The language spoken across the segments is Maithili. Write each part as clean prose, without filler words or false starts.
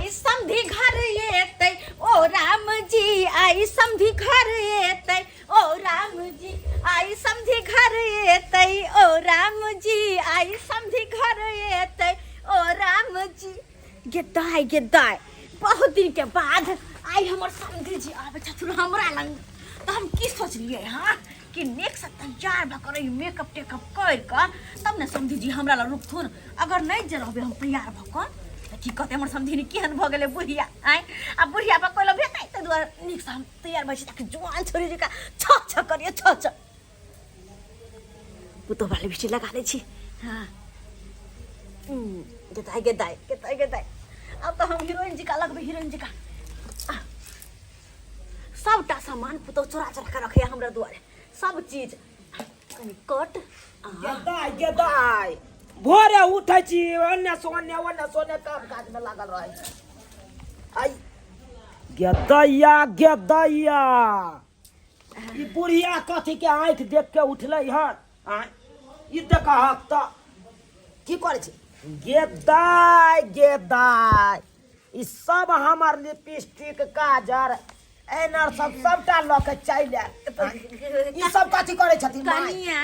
आई समधी घर एतै, ओ राम जी आई समधी घर एतै, ओ राम जी आई समधी घर एतै, ओ राम जी आई समधी घर एतै, ओ राम जी। गे दाय, गे दाय, बहुत दिन के बाद आई हमर समधी जी आबै छथुन हमरा लग, तऽ हम की सोचलियै हँ कि नीकसँ तैयार भऽ कऽ रही, मेकअप टेकअप करि कऽ तब ने समधी जी हमरा लग रुकथुन। अगर नहि जे रहबै हम तैयार भऽ कऽ तऽ की कहतै हमर समधिनी, केहन भऽ गेलै बुढ़िया? आँय, आ बुढ़िया पर कोइ लग भेटै? ताहि दुआरे नीकसँ हम तैयार भऽ छी ताकि जुआन छोड़ी जकाँ छ छ करियै, छ छ। पुतोह वाली बिछी लगा दै छी। हाँ, गे दाइ, गे दाइ, गे दाइ, गे दाइ, आब तऽ हम हीरोइन जकाँ लगबै, हीरोइन जकाँ। सबटा सामान पुतोह चोरा चोरा कऽ रखैया हमरा दुआरे, सब चीज कनि कट। गेदाइ, गेदाइ, भोरे उठै छी, ओन्ने से ओन्ने, ओन्ने से ओन्ने काम काजमे लागल रहै छी। आइ गेदैया, गेदैया, ई बुढ़िया कथी के आँखि देख के उठलै हन? आँय, ई देखहक तऽ की करै छै? गेदाइ, गेदाइ, ई सब हमर लिपस्टिक, काजर, एनर सब सबटा लऽ के चलि आयल। ई सब कथी करै छथिन माय? कनिया,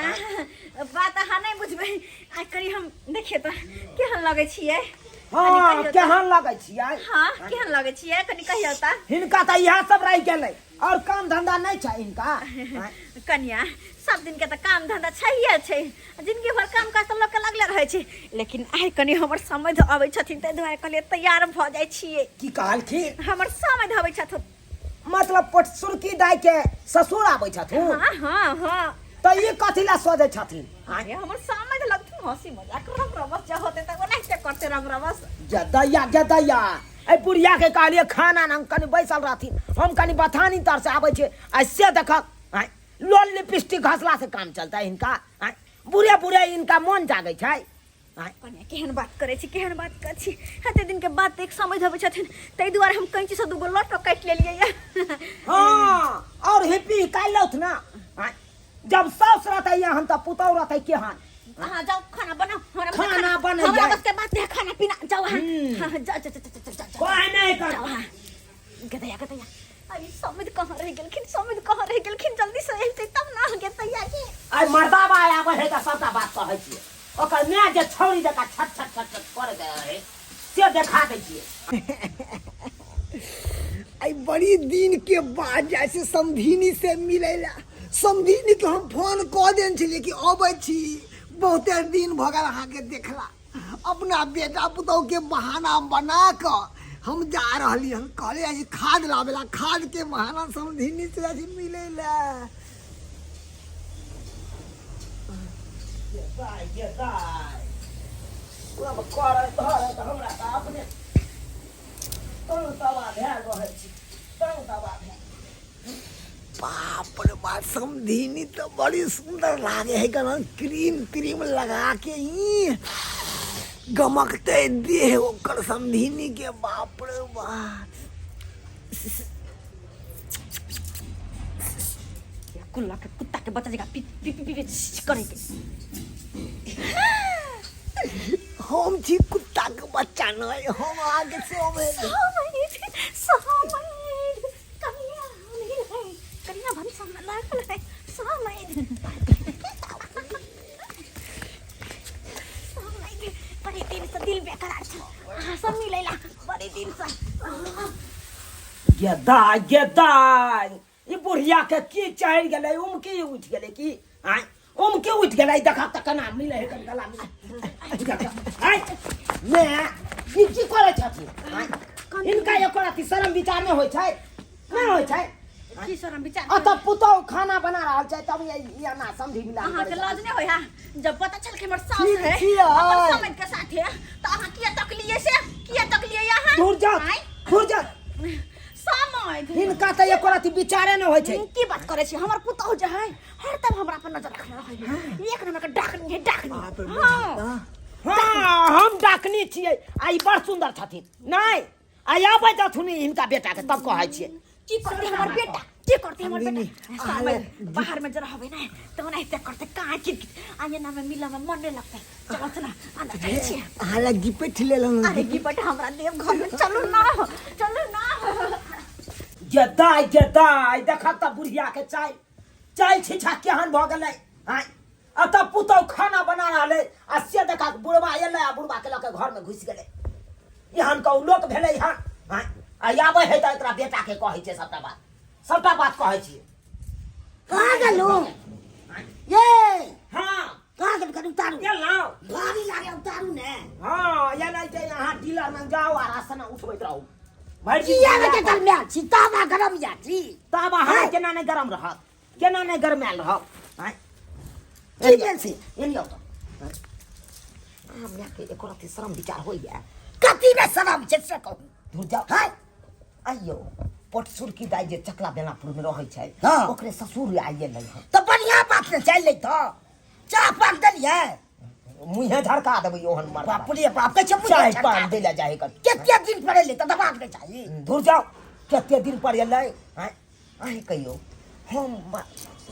बात अहाँ नहि बुझबै। आ कनि हम देखिए तऽ केहन लगै छियै? कनि कहियौ तऽ। केहन लगै छियै? हँ, केहन लगै छियै, कनि कहियौ तऽ। हिनका तऽ इएह सब रहि गेलै, और काम धंधा नहि छै हिनका, आँय? कनिया, सब दिन के तऽ काम धंधा छैहे छै, जिंदगी भर काम काज तऽ लोकके लगले रहै छै, लेकिन आइ कनि हमर समझ अबै छथिन, ताहि दुआरे कहलियै तैयार भऽ जाइ छियै। की कहलखिन? हमर समझ अबै छथुन। मतलब पटसुरकी दाई के ससुर आबै छथुन? हाँ हाँ हाँ। तऽ ई कथी ला सजै छथिन? आँय? अरे, हमर समझ लगथुन, हंसी मजाक रंग रमस जे होते तऽ ओनाहिते करते रंग रमस। गदैया, गदैया, एहि बुढ़िया के कहलियै खाना ने, हम कनि बैसल रहथिन, हम कनि बथानी तर से आबै छियै, आ से देखक, आँय, लोल लिपस्टिक घसला से काम चलतै हिनका? आँय, बुढ़े बुढ़े हिनका मन जागै छै, आँय? कनिया, केहन बात करै छी, केहन बात करै छी? एते दिन के बाद एक समझ अबै छथिन, ताहि दुआरे हम कैंची से दूगो लटो काटि लेलियै ये। हाँ, और हिप्पी काटि लौथ ना, आँय, जब साउस रहतै यहाँ तऽ पुतहु रहतै केहन? अहाँ जाउ, खाना बनाउ। हमरा बस के खाना बनैयै। हमरा बस के बात नहीं, खाना पीना जाउ अहाँ। हाँ, जाउ, जाउ, जाउ, जाउ, जाउ, जाउ। कहै नहि कर। जाउ अहाँ। गदैया, गदैया, अरे समित कहाँ रह गेलखिन? समित कहाँ रह गेलखिन? जल्दी से एलतै तब ना गदैया के। आइ मर्दाबा आबै है तऽ सबटा बात कहै छियै। ओकर माय जे छौरी जकाँ छट छट छट छट करै रहै से देखा दै छियै। आई बड़ी दिन के बाद जाइ छै समधिनी से मिलै ला। समधिनी के हम फोन कऽ देने छलियै कि अबै छी, बहुते दिन भऽ गेल अहाँके देखला। अपना बेटा पुतहु के बहाना बना कऽ हम जा रहली हन। कहलियै जे खाद लाबै ला, खाद के बहाना समधिनी से जाइ छी मिलै ला। गे दाइ, गे दाइ, सब करैत धरैत हमरा तऽ अपने तंग तबाह भेल रहै छी, तंग तबाह भेल। बाप रे बाप, समधिनी तऽ बड़ी सुंदर लागे है, गना क्रीम त्रीम लगा के ई गमकते देह ओकर समधिनी के। बाप रे बाप। कुल्ला के कुत्ता के बच्चा जगह पी पी पी पी करे के। हम छी कुत्ता के बच्चा नहीं, हम आगे से हम है। समैध, कनिया नहीं है, कनिया भरी सामने लागल है। समैध, समैध, बड़ी दिन से दिल बेकरार छल अहाँ सब मिलैला, बड़ी दिन से। गेदाय, गेदाय, ई बुढ़िया के की चढ़ि गेलै? उमकी उठि गेलै की? आँय, उमकी उठि गेलै? देखा तऽ केना मिलै है, कनि गला मिलै। आँय मे, ई की करै छथिन? आँय, हिनका एको रत्ती शरम विचार नहि होइ छै, नहि होइ छै? की शरम विचार? अतऽ पुतहु खाना बना रहल छै तब ये एना समधी मिलान अहाँ के करै लाज नहि होय है? जब पता चल के हमर सास ठीक है छियै। अपन समझ के साथ है तऽ अहाँ किया तकलियै से? किया तकलियै अहाँ? दूर जा, आँय? दूर जा। समझ हिनका तऽ एको रत्ती विचारे नहि होइ छै। की बात करै छी? हमर पुतहु जे है हरदम हमरा पर नजर रखने रहै है, एक नंबर के डाकनी है, डाकनी। बाप रे। हाँ। हाँ, हम डाकनी छियै आ ई बड़ सुन्दर छथिन। नहि, आ आबै दथुन हिनका बेटा के तब कहै छियै। की करते हमर बेटा? की करते हमर समधिनी, बेटा? अहाँ समय ले- बाहर में जरा होबे ना तो ओनाहिते करते काहे कि आइए ना में मिला में मन नहीं लगते। चलो चलो, अंदर चल छियै। अहाँ लग गिपट लेलहुँ? अरे गिपट हमरा देव घर में, चलू ना गे दाइ, गे दाइ, देखक तऽ बुढ़िया के चाय चाय छिछा केहन भऽ गेलै। आँय, एतऽ पुतहु खाना बना रहलै आ से देखक बुढ़बा एलै आ बुढ़बा के लऽ के घर में घुसि गेलै। एहन कहू लोक भेलै हन? आँय, आ आबै है तऽ एकरा बेटा के कहै छै सबटा बात, सबटा बात कहै छियै। कहाँ गेलहुँ ये? हाँ, कहाँ गेलहुँ? कनि उतारू। गेलहुँ। भारी लागे, उतारू ने। हाँ, एना छै, अहाँ डीलर लग जाउ आ राशन उठबैत रहू भरि दिन। किया ने गरमायल छी? तावा गरम या छी। तावा हमरा केना नहि गरम रहत? केना नहि गरमायल रहत? आँय, की भेल से? एनी आउ तऽ। हमरा के एको रत्ती शरम विचार होइया? कथी मे शरम छै से कहू। दूर जाउ। हाय। आइयो पटसुरकी दाइ जे चकला बेनापुर में रहै छै, हाँ। ओकरे ससुर आइए नहि हन। तऽ बढ़िया बात ने, चलि लै तऽ चाह पान देलियै? मुँहे झरका देबै ओहन मर्द। बाप रे बाप, कहै छै मुँहे चाय झरका। पान दै लए जाइ कर। कते दिन पर एलै तऽ दबाक नहि चाही? दूर जाउ, कते दिन पर एलै। आँय, अहीं कहियौ, हम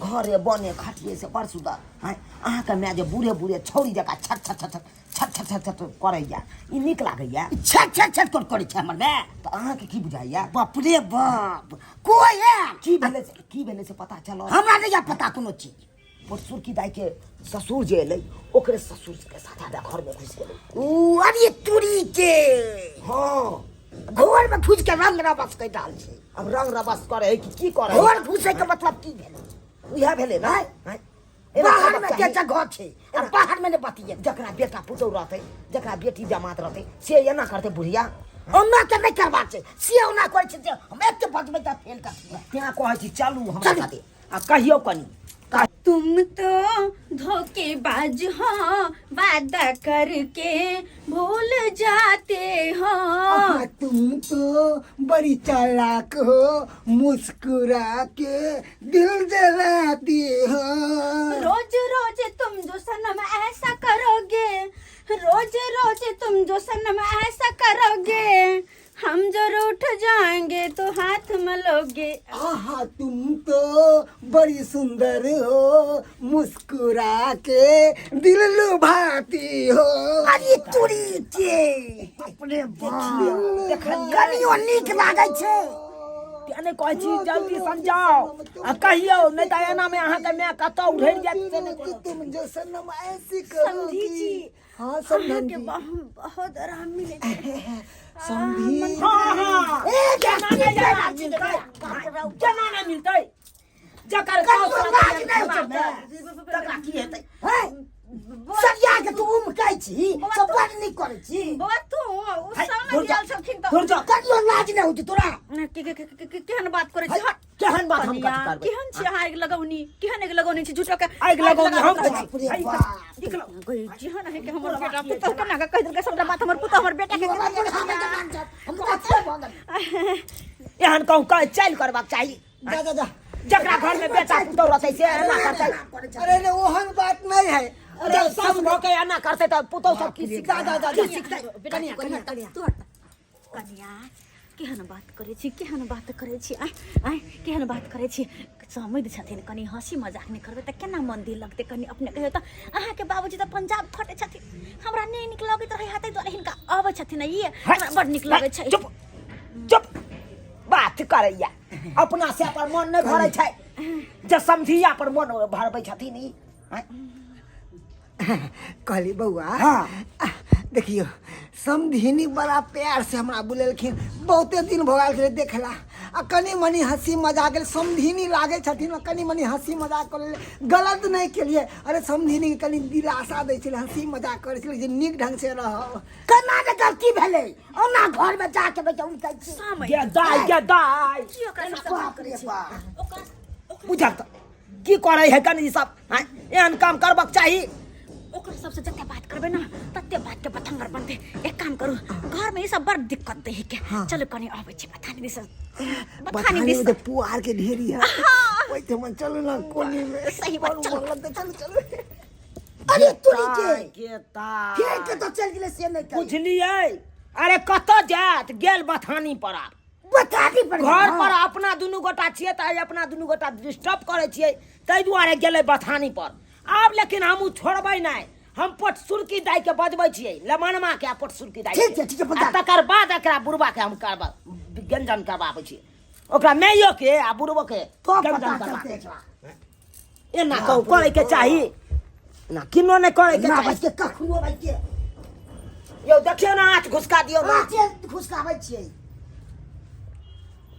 घरे बने खटिए से बड़ सुन्दर। आँय, अहाँके माय जे बूढ़े बूढ़े छौरी जकाँ छट छट छट छट छट छट छट छट करैया, ई नीक लागैया? छट छट छट कर करै छै हमर माय? तऽ अहाँके की बुझाइया? बाप रे बाप, कोइ आयल? की भेलै से, की भेलै से पता चलल? हमरा नहि यऽ पता कोनो चीज। पटसुरकी दाई के ससुर जे एलै, ओकरे ससुर के साथ आधा घर में घुसि गेलै। ऊ अरे तुरी के। हाँ। घर में घुसि के रंग रबस कहि रहल छै। अब रंग रबस करे है कि की करे है? घर घुसै के मतलब की भेलै? उएह भेलै ने। आँय? एना बाहर करबाक में के चाही। जगह छै आ बाहर में नहि बतिये। जकरा बेटा पुतहु रहतै, जकरा बेटी जमात रहतै, से एना करतै बुढ़िया? ओना तऽ नहि करबाक छै, से ओना करै छै जे हम एते बजबै तऽ फेल करतै। तें कहै छी, चलू हमरा चलू। साथे आ कहियौ कनी। तुम तो धोखेबाज हो, वादा करके भूल जाते हो। आहा, तुम तो बड़ी चालाक हो, मुस्कुरा के दिल जलाती हो। रोज रोज तुम जो सनम ऐसा करोगे, रोज रोज तुम जो सनम ऐसा करोगे, हम जो रूठ जाएंगे तो हाथ मलोगे। आहा, तुम तो बड़ी सुंदर हो, मुस्कुरा के दिल लुभाती हो। अरे तुरी के, अपने बाप, कनियो नीक लागै छै। तें नहि कहै छी जल्दी समझाउ आ कहियौ, नहि तऽ एना मे अहाँके माय कतऽ उधरि जायत से नहि रोज तुम जो सनम ऐसी समझी करोगी जी। हाँ समझन अहाँके जी। बहुत बहुत आराम मिले छै। समझी। हाँ हाँ। ए, केना नहि आराम मिलतै? केना नहि मिलतै? जकर कनियो साउस लाज नहि होइ छै माय। तकरा की हेतै? है सरिया के तू उमकै छी से बड़ नीक करै छी। बौआ, तू ओ है, समय दूर जा। गेल छलखिन तऽ दूर जा। कनियो लाज नहि होइ छै तोरा? के के के के- के- केहन बात करै छी? हट। केहन बात हम कनिया, कथी करबै? केहन छी अहाँ? आगि लगौनी, केहन आगि लगौनी छी झूठो के? आगि लगौनी हम लगा तऽ बाप रे बाप। जेहन अहाँके हमर बेटा पुतहु केना कऽ कहि देलकै सबटा बात हमर पुतहु हमर बेटा के? हमरा बुढ़ा में जवान छै, हम तऽ अच्छे भऽ गेल। एहन कहूँ कह चालि करबाक चाही। जा जा जा। जकरा घर में बेटा पुतहु रहतै से एना करतै? अरे नहीं, ओहन बात नहीं है। अरे जब सास भऽ के एना करतै तऽ पुतहु सब की सिखतै? जा जा जा जा। की सिखतै? कनिया, कनिया, कनिया, तू हट। कनिया, केहन बात करै छी? केहन बात करै छी? आँय आँय, केहन बात करै छी? समैध छथिन, कनि हँसी मजाक नहि करबै तऽ केना मन दिल लगतै? कनि अपने कहियौ तऽ, अहाँके बाबूजी तऽ पंजाब खटै छथिन। हमरा नहि नीक लगैत रहै, ताहि दुआरे हिनका अबै छथिन ई हमरा बड़ नीक लगै छै। चुप चुप, बात करैया अपना से पर मन नहि भरै छै जे समझिया पर मन भरबै छथिन ई। आँय? कहली बौआ। हाँ। देखियौ, समधिनी बड़ा प्यार से हमरा बुलेलखिन, बहुते दिन भऽ गेल छलै देखला आ कनि मनि हँसी मजाक गेल। समधिनी लागै छथिन, कनि मनि हँसी मजाक कऽ लेलियै, गलत नहि केलियै। अरे, समधिनीके कनि दिलासा दै छलै, हँसी मजाक करै छलै जे नीक ढङ्गसँ रहब। केना ने गलती भेलै? ओना घर में जाके बैठ उमकै छी। समय गे दाइ, गे दाइ। की ओकरा सबसँ बात बाप करै रे छी? बाप। ओकरा बुझल तऽ की करै है कनि ई सब? आँय, एहन काम करबाक चाही? ओकरा सबसे जते बात करबै ना तते बात के बतंगर बनतै। एक काम करू, घर में ई सब बड़ दिक्कत दै है के। चलू, कनि अबै छी बथानी दिस, बथानी बथानी दिस। में तऽ पुआर के ढेरी है ओहिठमा, चलू ना कोनी में। सही बात, बड़ चलू। मन लगतै, चलू चलू। अरे तुरी के। गे दाइ। फेर के तो चलि गेलै से नहि कही। बुझलियै? अरे कतऽ जायत, गेल बथानी पर आब। बथानी पर घर पर अपना दुनू गोटा छियै तऽ आइ अपना दुनू गोटा डिस्टर्ब करै छियै, ताहि दुआरे गेलै बथानी पर आब। लेकिन हम ओ छोड़बै नहि, हम पटसुरकी दाइ के बजबै छियै, लमनमा के आ पटसुरकी दाइ ठीक छै, ठीक छै, आ बता। तकर बाद एकरा बुढ़बा के हम करबा व्यंजन करबाबै छियै। ओकरा माइयो के आ बुढ़बो के तो गंजन पता करबा चलते के। एकरा। एना कहू करे के चाही ना किनो नहि करे के ना चाही भाई के कखनो भाई के यौ देखियौ ने आँच घुसका दियौ ने आँचे घुसकाबै छियै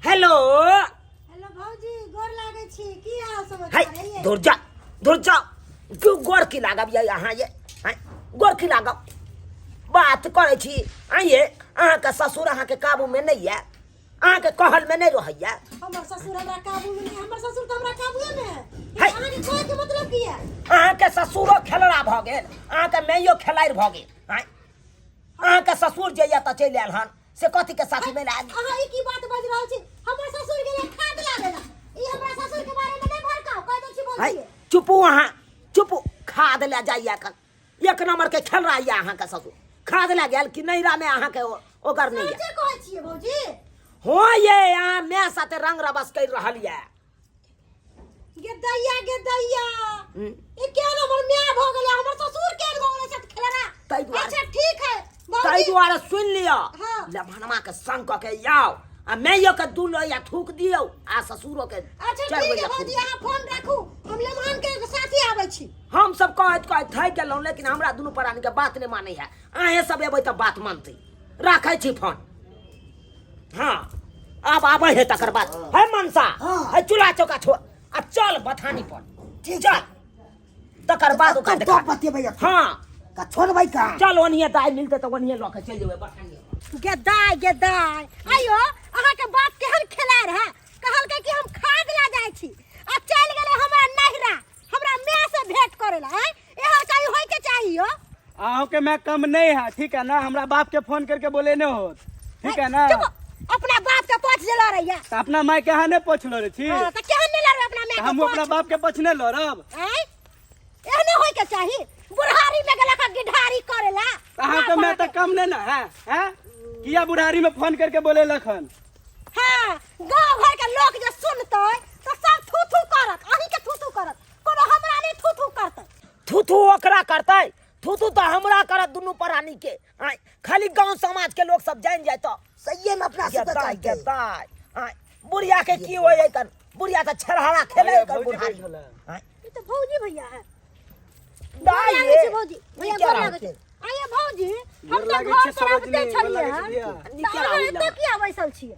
हेलो हेलो भौजी गोर लागै छी की हाल है समाचार है दूर जा दूर जा क्यों गोर की लागब ये अहाँ ये हैं गोर की लागब बात करै छी आइए अहाँके ससुर अहाँके काबूमे नहि यऽ अहाँके कहलमे नहि रहैया हमर ससुर हमरा काबू में नहीं हमर ससुर तो हमरा काबूए में है है। अहाँके कहै के मतलब की है अहाँके ससुरो खेलड़ा भऽ गेल अहाँके माइयो खेलाड़ि भऽ गेल आँय अहाँके ससुर जे यऽ तऽ चलि आयल हन से कथी के साथी में आयल अहाँ ई की बात बाजि रहल छी हमर ससुर गेलै खाद लाबे ला ई हमरा ससुर के बारे में नहीं भड़काउ कह दै छी बोल है चुपू अहाँ चुपू खाद लए जाइए एखन एक नंबर के खेल रहा यऽ अहाँके ससुर खाद लए गेल कि नैरा में अहाँके ओकर नहि यऽ सच्चे कहै छियै भौजी हो ये अहाँ माय साथे रंग रबस कर रहल यऽ गे दैया गे दैया हम्म। ई केहन हमर माय भऽ गेलै हमर ससुर केहन भऽ गेलै से खेलना ताहि दुआरे- अच्छा ठीक है ताहि भौजी दुआरे सुनि लिअ हाँ। लेभनमा के संग कऽ के आउ आ माइयो के दू लोहिया थूक दियौ आ ससुरो के अच्छा चारि ठीक है लोहिया थूक भौजी दियौ। अहाँ फोन राखू हम लेमान के साथी आबै छी हम सब कहैत कहैत थाकि गेलहुँ लेकिन हमरा दुनू प्राणी के बात नहि मानै है अहें सब एबै तऽ बात मानतै राखै छी फोन हाँ आब आबै है तकर बाद है मनसा हाँ। है चूल्हा चौका छोड़ आ चल बथानी पर ठीक चल तकर बाद ओकरा तब देखा तब बतेबै अखन। हाँ का छोड़बै का चल ओनिये दाइ मिलतै तऽ ओनिये लऽ के चलि जेबै बथानी पर। गे दाय गे दाय आइयो अहाँके बाप केहन खेलाड़ है कहलकै कि हम खाद ला जाइ छी आ चलि गेलै हमरा नहिरा हमरा माय से भेंट करे ला आँय एहन कहीं होय के चाहिए हो अहूँ के मैं कम नहीं है ठीक है ना हमरा बाप के फोन करके बोले नहीं हो ठीक है ना चुप अपना बाप के पोछ जे लड़ैया तो अपना माय के अहाँ नहीं पोछलो रे छी हाँ, तऽ केहन नहि लड़बै अपना माय तो के हम अपना पोछ बाप के पोछने लड़ब आँय एहने होय के चाही बुढ़ारी में गेला का गिढारी करेला तो अहाँ के मैं तो कम नहीं ना है हैं किया बुढ़ारी में फोन करके बोले लखन हाँ गांव घर के लोग जे सुनतै तऽ सब थू थू करत अहीं के थू थू करत कोनो हमरा नहि थू थू करतै थू थू ओकरा करतै थू थू तऽ हमरा करत दुनू प्राणी के आँय खाली गांव समाज के लोग सब जान जाय तऽ सहिए में अपना सबके गेताय कहतै गेताय आँय बुढ़िया के की होय एकर बुढ़िया तऽ छेड़हारा खेले एकर भौजी बुढ़ारी बैठल है। आँय ई तऽ भौजी भैया है दाइ गोर लागै ये, छी भौजी ई भैया क्या गोर रहल लागै छी छै? आइए भौजी हम गोर तऽ लागै घर छी, पर आबिते सरोजनी, गोर छलियै लागै छी हन भैया। नीके तऽ अहाँ रहू एतऽ किया बैसल छियै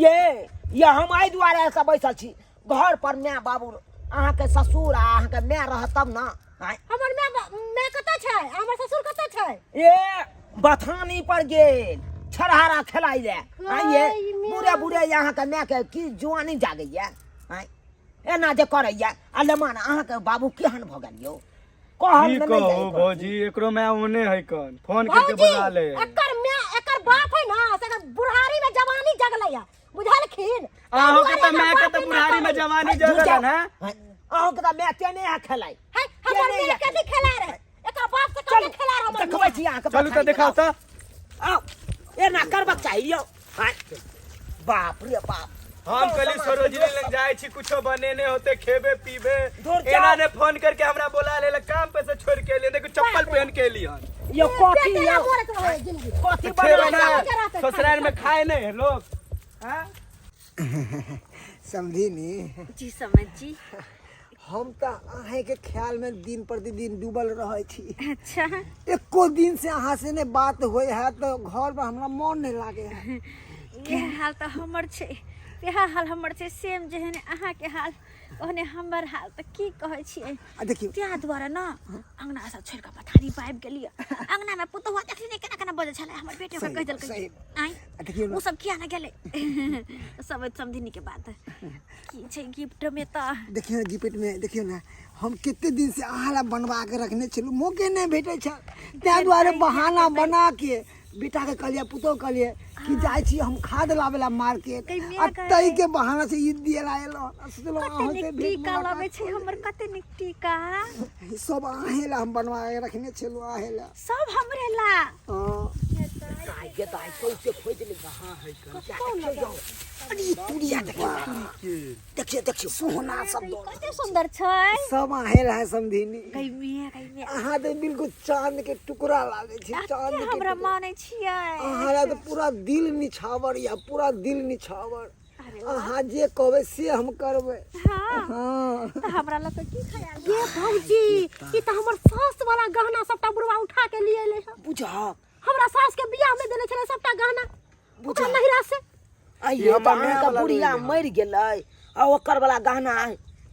ये हम एहि दुआरे एतऽ बैसल छी घर पर माय बाबू अहाँके ससुर आ अहाँके माय रहत तब ने आँय। हमर माय माय कतऽ छै आ हमर ससुर कतऽ छै ए बथानी पर गेल छरहारा खेलाइ ले आँय ये गई माय। बुढ़े बुढ़े अहाँके मायके की जुआनी जागैया आँय एना जे करैया आ लेमान अहाँके बाबू केहन भऽ गेल यौ कहल की मे नहि कहू जाइ भौजी एकरो मैं ओने है कन फोन करके भौजी बुला ले एकर माय एकर बाप है ना से एकर बुढ़ारी में जवानी जगलै है बुझलखिन अहूँ के तऽ माय के तऽ बुढ़ारी में जवानी जगल है अहूँ के तऽ माय तेने है खेलाइ है हमर तेने माय है कथी खेला रहे एकर बाप से कथी खेला रहे हमर देखबै माय? छी अहाँके चलू तऽ देखाउ तऽ आउ एना करबाक चाही यौ आँय। बाप रे बाप हम कहली सरोजनी लग जाए छी कुछो बनेने होते खेबे पीबे दूर जाओ। एना ने फोन करके हमरा बोला ले काम पे से छोड़ के एलियन देखो चप्पल पहन के एली हन यौ कथी पेटे यौ ना भरत रहे जिंदगी कथी खेबे बना ना ससुराल में खाए नहीं है लोग हैं समझी जी समझ जी हम तऽ अहाँके ख्याल में दिन प्रतिदिन डूबल रहै छी अच्छा एको दिन से अहाँ से नहि बात होइ है तऽ घर पर हमरा मन नहि लागे है इएह हाल तऽ हमर छै इएह हाल हमर छै सेम जेहन अहाँके हाल ओहने हमर हाल तऽ की कहै छियै आ देखियौ ताहि दुआरे ने अङ्गना सब छोड़ि कऽ पथारी पर आबि गेलियै अङ्गनामे पुतहुआ देखली ने केना केना बजै छलै हमर बेटे ओकरा सही कहि देलकै सही आँय आ देखियौ ने ओ सब किया ने गेलै सब समधिनीके बात की छै गिफ्टमे तऽ देखियौ ने गिफ्ट में देखियौ ने हम कते दिन से अहाँ ला बनवा के रखने छलहुँ मौके नहि भेटै छल ताहि दुआरे बहाना बना के बेटा के कहलियै पुतोह कहलियै कि जाइ छी हम खाद लाबै ला मार्केट गई मिया आ गई। ताहि के बहाना से ई दिए ला एलहुँ आ सोचलहुँ कते अहाँ नीक से भेंट टीका मुलाकात लगै छै हमर कते नीक टीका सब अहें ला हम बनवा के रखने छलहुँ अहें ला सब हमरे ला हाँ दाइ गे दाइ सौंसे खोजि ले कहाँ है अरे तुरिया देखियौ देखियौ देखियौ सोना सब दऽ कते सुंदर छै सब अहें ला है समधिनी गई मिया गई मिया अहाँ तऽ बिल्कुल चांद के टुकड़ा लागै छी चांद एते के हमरा टुकड़ा मानै छियै अहाँ ला तऽ पूरा दिल निछावर या पूरा दिल निछावर अरे अहाँ जे कहबै से हम करबै। हाँ। हाँ। तऽ हमरा लऽ कऽ की ख्याल? ये भौजी, ई तऽ हमर सास वाला गहना सबटा बुढ़वा उठा के लिए एलै हँ। बुझहक। हमरा सास के बियाह में देने छलै सबटा गहना ओकरा नहिरा से। आइयो तऽ अहाँके बुढ़िया मरि गेलै आ ओकर वाला गहना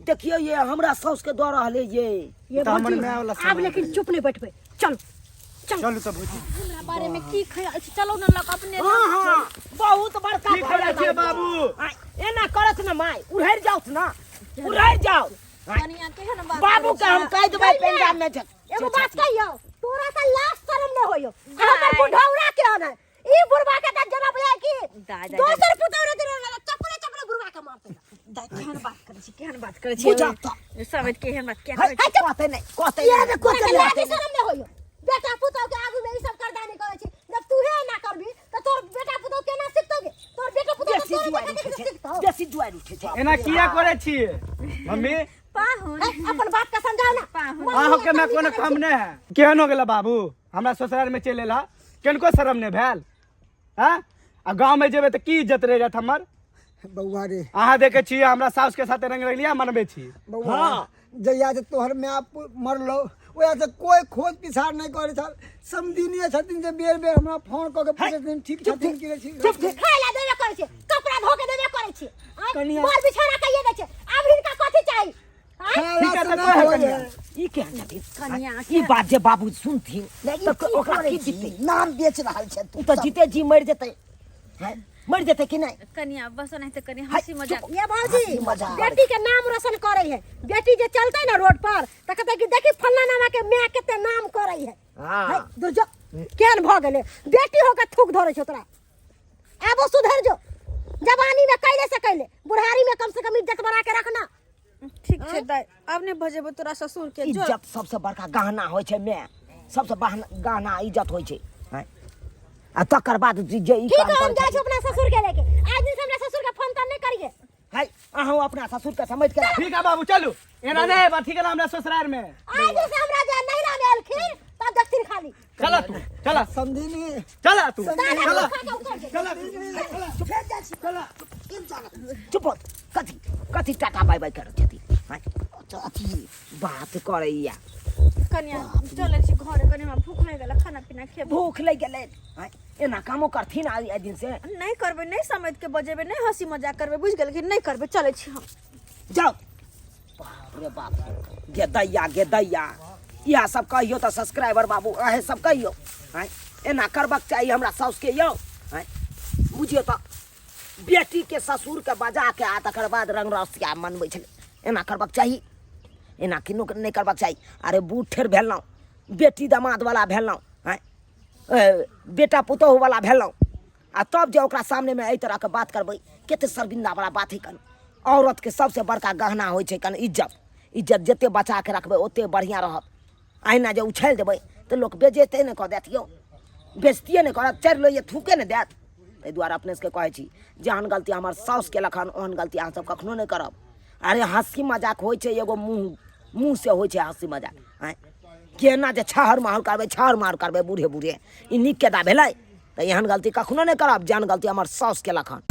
देखियौ ये हमरा साउस के दऽ रहल ये। ये तऽ हमर भौजी, माय वाला आब सामान। लेकिन चुप नहीं बैठबै, चलो चलो। चलू तऽ भौजी। हमरा बारे में की ख्याल छै? चलो ने लग अपने। हाँ हाँ, बहुत बड़का की करै छियै बाबू? आँय, एना करत ना माय, उड़हरि जाउत ना, उड़हरि जाउ। कनिया केहन बात बाबू के हम कहि देबै पंजाब में एगो बात कहियौ, तोरा तऽ लाज शरम नहि होइयो। हमर बुढ़ौरा के हन ई बुढ़वा के तऽ जना बुझाय कि दाइ, दाइ, दोसर पुतौह रे देने लगा चपले चपले बुढ़वा के मारते। दाइ, केहन बात करै छी, केहन बात करै छी? बुझब तऽ। समझ केहन बात किया है, करै छी? कहते नहि, कहते ये नहि। रे तोरा के लाज शरम नहि होइयो? बेटा पुतौह के आगू में ई सब करदानी करै छी। जब तूहे एना करबी तऽ तोर बेटा पुतौह केना सिखतौ गे? तोर बेटा पुतौह तऽ बेसी तोरे जुआरि देखा उठै देख छै, सिखतौ। बेसी जुआरि उठै छै। एना किया करै छियै मम्मी? पाहुन। है, अपन बाप के समझाओ ना। पाहुन। अहाँके में कोनो कम नहि है। केहन हो गेला बाबू, हमरा ससुराल में चलि एला, कनिको शरम नहि भेल? हाँ, आ गाँव में जेबै तऽ की इज्जत रहि जायत हमर? बौआ रे, अहाँ देखै छियै हमरा साउस के साथे रंग रंगलिया मनबै छी। बौआ। हाँ। जहिया से तोहर माय मरलो ओहिया से कोई खोज पिछाड़ नहि करै छल। समधिनिये छथिन जे बेर बेर हमरा फोन कऽ के पूछै छथिन ठीक छथिन कि नहि ठीक। खाय ला देबे करै छै, कपड़ा धो के देबे करै छै, आँय? कनिया। मोर बिछौना कहिए दै छै, आब हिनका कथी चाही? आँय? खायला ठीक है, से तऽ नहि कहै होइए। कनिया। ई केहन छथिन? कनिया। ई बात जे बाबू सुनथिन लेकिन तऽ की ओकरा करै की छी? जीतै? नाम बेच रहल छै तू ओ तऽ जीते जी मरि जेतै। हैं? मरि जेतै कि नहि? कनिया बस नहीं तऽ कनि हंसी मजाक। ये भौजी, हंसी मजाक। बेटी के नाम रोशन करे है। बेटी जे चलते ना रोड पर तऽ कहते कि देखी फल्ला नामा के माय कते नाम करे है। हाँ। है, दुर्जो केहन भऽ गेलै, बेटी होके थूक धरे छौ तोरा। आबो सुधर जो, जवानी में कैले से कैले, बुढ़ारी में कम से कम इज्जत बना के रखना। ठीक छै दाइ, आब नहि बजेबो तोरा ससुर के। जो। इज्जत सबसे बड़का गहना होइ छै माय, सबसे गहना इज्जत होइ छै। हैं? आ तकर बाद जे जे ई ठीक काम है, हम करै जाइ छी छथिन। अपना ससुर के लेके। आज दिन से हमरा ससुर के फोन तोन नहीं करिए। है, अहूँ अपना ससुर के समझ के। ठीक है बाबू, चलू। एना नहि हेबा, ठीक है ना? हमरा ससुराल में आज दिन से हमरा जे नैहरा में एलखिन तब देखथिन खाली। चला तू, चला। समधिनी। चला तू। दाना चला। खा के उतर जेतै। चला तू, चला। चुप हो। कथी कथी टाटा बाय बाय करै छथिन? हैं? अथी बात करैया। कनिया, चलै छी घरे, कनि हमरा भूख लागि गेल, खाना पीना खेबो। भूख लागि गेलै? हैं? एना कामो करथिन आइ दिन से? नहि करबै, नहि समझ के बजेबै, नहि हंसी मजाक करबै, बुझि गेलखिन? नहि करबै, चलै छी हम। जाउ। बाप रे बाप, गे दैया, गे दैया, इएह सब कहियौ तऽ सब्सक्राइबर बाबू, अहें सब कहियौ। हैं, एना करबाक चाही हमरा साउसके यौ? हैं, बुझियौ तऽ बेटीके ससुरके बजा के आ तकर बाद रंग रसिया मनबै छलै। एना करबाक चाही? एना किनो नहि करबाक चाही। अरे बूढ़ ठेर भेलहुँ, बेटी दमादवला भेलहुँ, हैं, बेटा पुतोहुवला भेलहुँ, आ तब जे ओकरा सामनेमे एहि तरहके बात करबै, कते शर्मिंदावला बात हइ कन। औरतके सबसँ बड़का गहना होइ छै कन इज्जत। इज्जत जते बचा के रखबै ओते बढ़िआँ रहत। अहिना जे उछालि देबै तऽ लोक बेजते नहि कऽ देत यौ, बेजतिए नहि करत, चढ़ि लैए थूके नहि देत। ताहि दुआरे अपने सबके कहै छी, जेहन गलती हमर साउस केलक हन ओहन गलती अहाँ सब कखनो नहि करब। अरे हँसी मजाक होइ छै, एगो मुँह मुँहसँ होइ छै हँसी मजाक। आँय, केना जे छहर महर करबै, छहर महर करबै बूढ़े बूढ़े, ई नीक केदा भेलै? तऽ एहन गलती कखनो नहि करब जेहन गलती हमर साउस केलक हन।